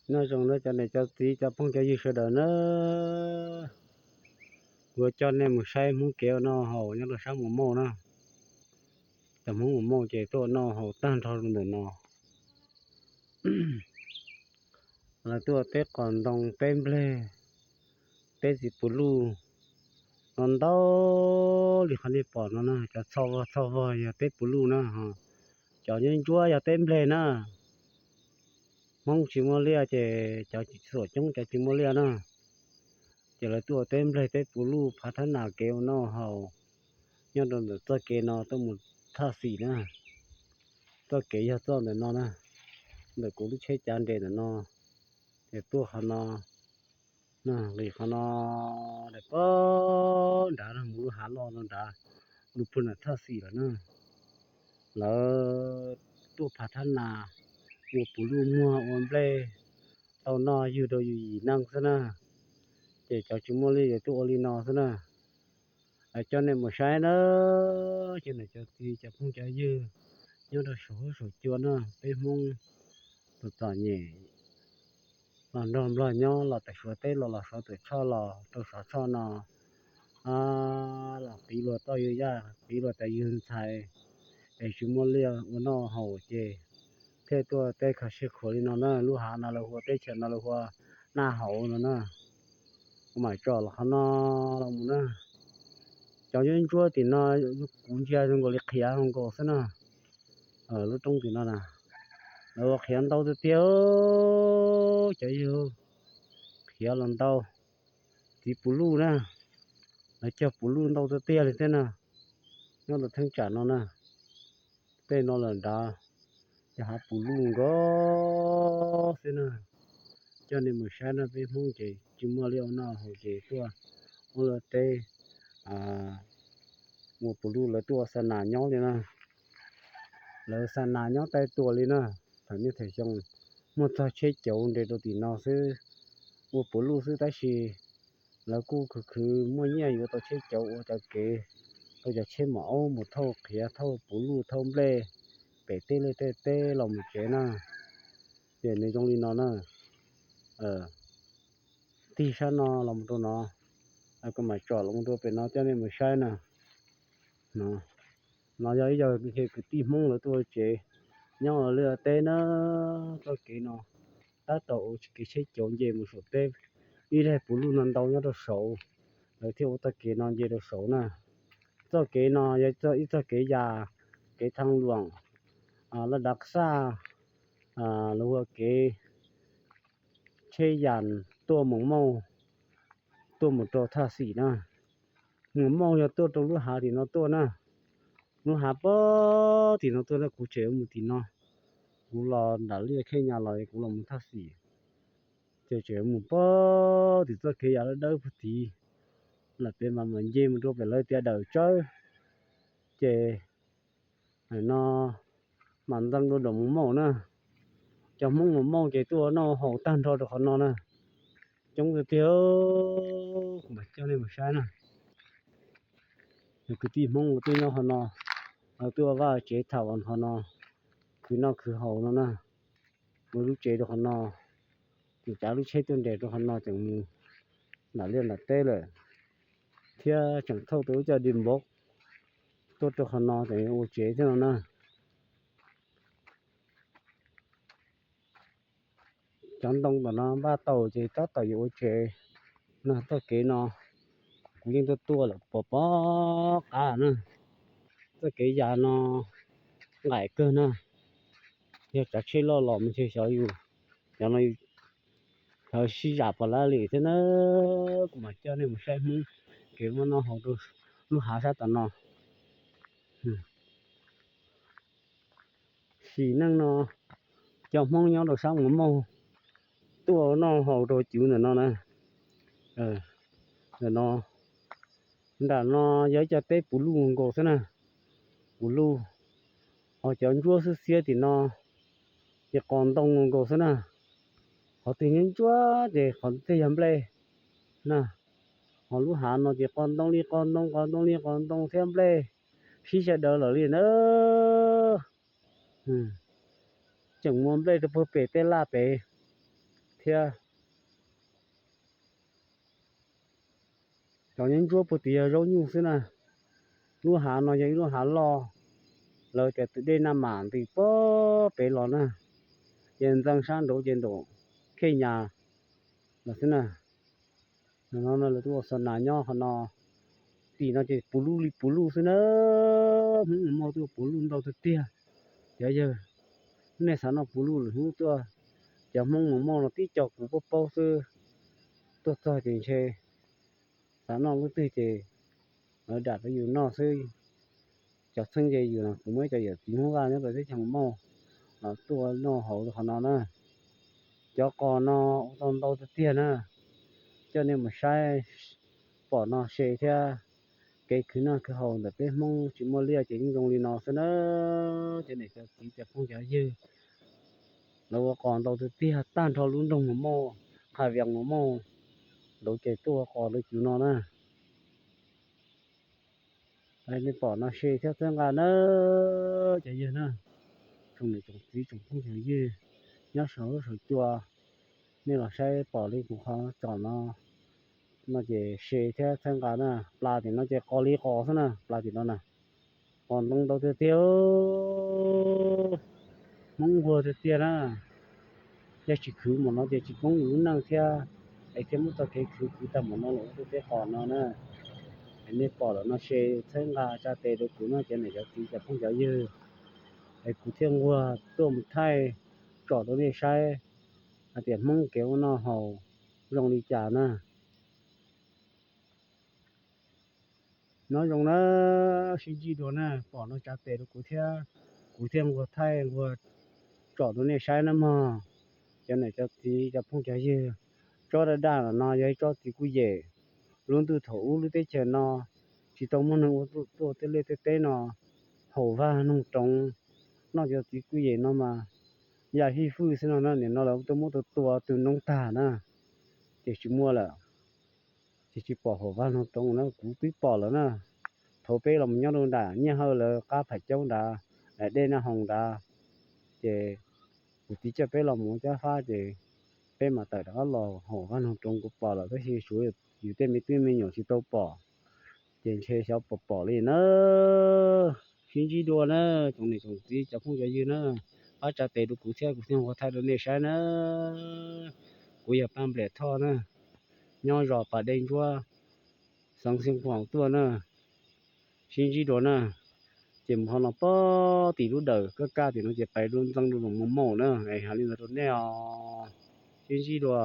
Nyob zoo na cov niam cov txiv cov phooj cov ywg sawv daws na, kuv coj nej mus saib Hmoob kev ua noj haus nyob rau sab Mus Mauj na. Cov Hmoob Mus Mauj ces tuaj ua noj haus tag nrho rau ntawm no. Lawv tuaj teb qos ntoo, teb nplej, teb txiv puv luj, no ntau li qhov nej pom no na. Cov txho vog txho vog yog teb puv luj na, cov ntsuab ntsuab yog teb nplej na. Hmoob tsis muaj liaj ces cov xuam coob cov tsis muaj liaj na. Ces lawv tuaj ua teb nplej teb puv luj phav thab nas kev ua noj haus nyob rau ntawm txoj kev no tuaj mus Thaj Xim na. Txoj kev yog txoj ntawm no na, ntawm kuv lub tsheb cav nres ntawm no, ces tuaj qhov no, nqis qhov no, daim pog nrad mus lub hav loj no nrad, lug puag nram Thaj Xim lawm na. Lawv tuaj phav thab nas, ua puv luj muag ua nplej, tau noj ywg rau yus yim neeg xwb na. Ces cov tsis muaj liaj ces tuaj ua li no xwb na. Coj nej mus saib na, cov niam cov txiv cov phooj cov ywg nyob rau saum huab saum cua na, peb Hmoob txom txom nyem los nrog Nplog nyob, los tas Suav teb los los Suav tuam tshoj los rau Suav tshoj no, los qiv luag txoj ywg yaj, qiv luag tas ywg ntxhais, es tsis muaj liaj ua noj haus ces thiaj tuaj teb kho siab khuav li no na. Lub hav no lawv hu ua teb chaws no lawv hu ua Naj Hauv no na. Kuv mam tsom los qhov no los mus na. Cov ntsuab ntsuab tim no kuv ntsia zoo nkaus li qhiav zoo nkaus xwb na. Lub roob tim no na, lawv ua qhiav ntau tiag tiag, cov yawg, qhiav los ntau. Txiv puv luj na, lawv cog puv luj ntau tiag tiag li thiab na. Nyob rau theeb tsam no na, tej no lawm nrad, cov hav puv luj nkaus xwb na. Coj nej mus saib na, peb Hmoob ces tsis muaj liaj ua noj haus ces tuaj ua luag teb, ua puv luj, lawv tuaj ua xa nas nyob li na. Lawv xa nas nyob taij tua li na. Thaum niaj thaum xyoo muaj txog tsheb cauv nres rau tim no xwb, ua puv luj xwb, tab sis lawv kuj khwv khwv muaj nyiaj yuav tau tsheb cauv ua cov kev rau cov tsheb mom aub mus thauj qhiav, thauj puv luj, thauj nplej pem tej liaj tej teb los mus tsev na. Ces nws zoo li no na. Tig sab no los mus rau no, kuv mam tsom los mus rau pem no coj nej mus saib na. No yog ib co kwv tij Hmoob lawv tuaj ua tsev nyob ua liaj teb na. Txoj kev no tab tom ua kev tsheb cauv nce mus saum teb, ib daim puv luj no ntau nyob rau saud, lawv thiaj ua txoj kev no nce rau saud na. Txoj kev no yog ib txoj kev yas, kev thaj luam laj dav xaj, lawv ua kev tsheb yas tuaj Mus Mauj, tuaj mus rau Thaj Xim na. Mus Mauj yog tuaj rau lub hav tim no tuaj na. Lub hav puag tim no tuaj na, kuv tseem mus tim no. Kuv los nram liaj Khej Nyas los kuv los mus Thaj Xim, ces tseem mus puag tim txoj kev yas dawb dawb puag tid, lawm pem mas mam nce mus rau pem lawv tias Dawm Tsawb, ces no mam ntxeev dua Dawm Mus Mauj na. Cov Hmoob Mus Mauj ces tuaj noj haus tag nrho rau qhov no na. Coob tiag tiag, kuv mam coj nej mus saib na. Yog kwv tij Hmoob uas tuaj nyob qhov no, tuaj vaj tsev tham qhov no, khwv noj khwv haus no na. Ua lub tsev rau qhov no, ces cav lub tsheb tuaj nres rau qhov no tseem mus nram liaj nram teb lawm, thiab tseem thauj tau lub caj di npov tuaj rau qhov no tseem ua tsev thiab no na. Cov ntoo tom no npaj tau ces tab tom yuav ua tsev na. Txoj kev no kuv yeej tuaj tuaj lawm pom pom qab na. Txoj kev yas no nqaim kawg na, yog tsav tsheb loj los mus ntshe xyov yus, cov no xyov sib zam pom lab li thiab na. Kuv mam coj nej mus saib Hmoob kev ua noj haus rau lub hav sab tom no. Sim neej no cov Hmoob nyob rau sab Mus Mauj tuaj noj haus rau cuv ntawm no na. Ntawm no, nram no yog ib co teb puv luj nkaus xwb na, puv luj. Ho cov ntsuab xwb xiab tim no ces qos ntoo nkaus xwb na. Qhov twg ntsuab ces qhov twg yog nplej na. Ho lub hav no ces qos ntoo li qos ntoo, qos ntoo li qos ntoo thiab nplej sib sawv daws lawm li na. Tseem muaj nplej rau puag pem tej laj pem, thiab. Cov nyob ntsuab puag tim yog zaub nyuj xwb na. Lub hav no yog ib lub hav loj, lawv tias tus dej Naj Mam ntis puag pem los na, ces ntxeev sab nraud ces nraum Khej Nyas los xwb na. No lawv tuaj ua xa nas nyob qhov no. Tim no ces puv luj li puv luj xwb na. Hmoob Mus Mauj tuaj puv luj ntau tiag tiag. Cov yawg, nej xav noj puv luj lwm hnub tuaj. Cov Hmoob Mus Mauj no tib co kuv paub paub xwb, tuaj txog ces ntshe xav noj lub twg ces lawv dam rau yus noj xwb. Cov txheeb ze yus no kuv muaj ib co yawm txiv Hmoob Vaj nyob rau teb chaws Mus Mauj los tuaj noj haus qhov no na. Cov qos no ua tau ntau tiag tiag na. Coj nej mus saib, pom no se thiab. Kev khwv noj khwv haus ntawm peb Hmoob tsis muaj liaj ces yeej zoo li no xwb na. Cov niam cov txiv cov phooj cov ywg, lawv ua qos ntau tiag tiag tag nrho lub nroog Mus Mauj, Qhas Vias Mus Mauj, ntawd ces tuaj ua qos rau cov no na. Nej pom no se thiab txhawb nqa na, cov yawg na, tsoom niam tsoom txiv tsoom phooj tsoom ywg nyob saum huab saum cua, nej los saib pom li kuv qhov tsom no, no ces se thiab txhawb nqa na. Plas tim no ces qos li qos xwb na, plas tim no na, qos ntoo ntau tiag tiag. Hmoob nquag tiag tiag na. Yog tsis khwv mus no ces tsis poob yus lub neej thiab, es thiaj muab txoj kev khwv khwv tag mus no los ua tej qos no na. Es nej pom lawm no se txhawb nqa tsa tes rau kuv no cov niam cov txiv cov phooj cov ywg, es kuv thiaj nquag tuaj mus thaij tsom rau nej saib hais tias Hmoob kev ua noj haus zoo li cas na. Nyob zoo na, sib ntsib dua na, pom no tsa tes rau kuv thiab, kuv thiaj nquag thaij nquag tsom rau nej saib na mog. Cov niam cov txiv cov phooj cov ywg, tsob daj daj no yog ib tsob txiv kuj yem. Lub ntuj thaum ub lub teb chaws no tsis tau muaj neeg ua tuaj tej liaj tej teb no, haum vaj noog roov, noj cov txiv kuj yem no mas yam hij fwj xwb no na. Nim no lawv tuaj muab tua tua tws noob tag na, ces tsis muaj lawm. Ces tsis pom haum vaj noog roov na, kuv twb pom lawm na. Thaum peb los mus nyob rau nram Nyiaj Hawj lawv qab Pham Coob nrad, dej Naj Hoos nrad, ces kuv txiv coj peb los mus ua Cab Fab ces peb mam tawm rov qab los haum vaj noog roov kuv pom lawm tab sis suav yus tej me tub me nyuam tsis tau pom, ces ntshe xyov pom pom li na. Sib ntsib dua na, tsoom niam tsoom txiv cov phooj cov ywg na, pab tsa tes rau kuv thiab kuv thiaj nquag thaij rau nej saib na. Kuv yog Paj Npliam Thoj na, nyob zos Pas Dej Ntsuab, xeev Xeev Khuam tuaj na. Sib ntsib dua na. Ces mus qhov no pog tim lub dawm kaj kaj tim no ces pais dua ntxeev dua los Mus Mauj na, es hais li ntawd rau nej os. Sib ntsib dua.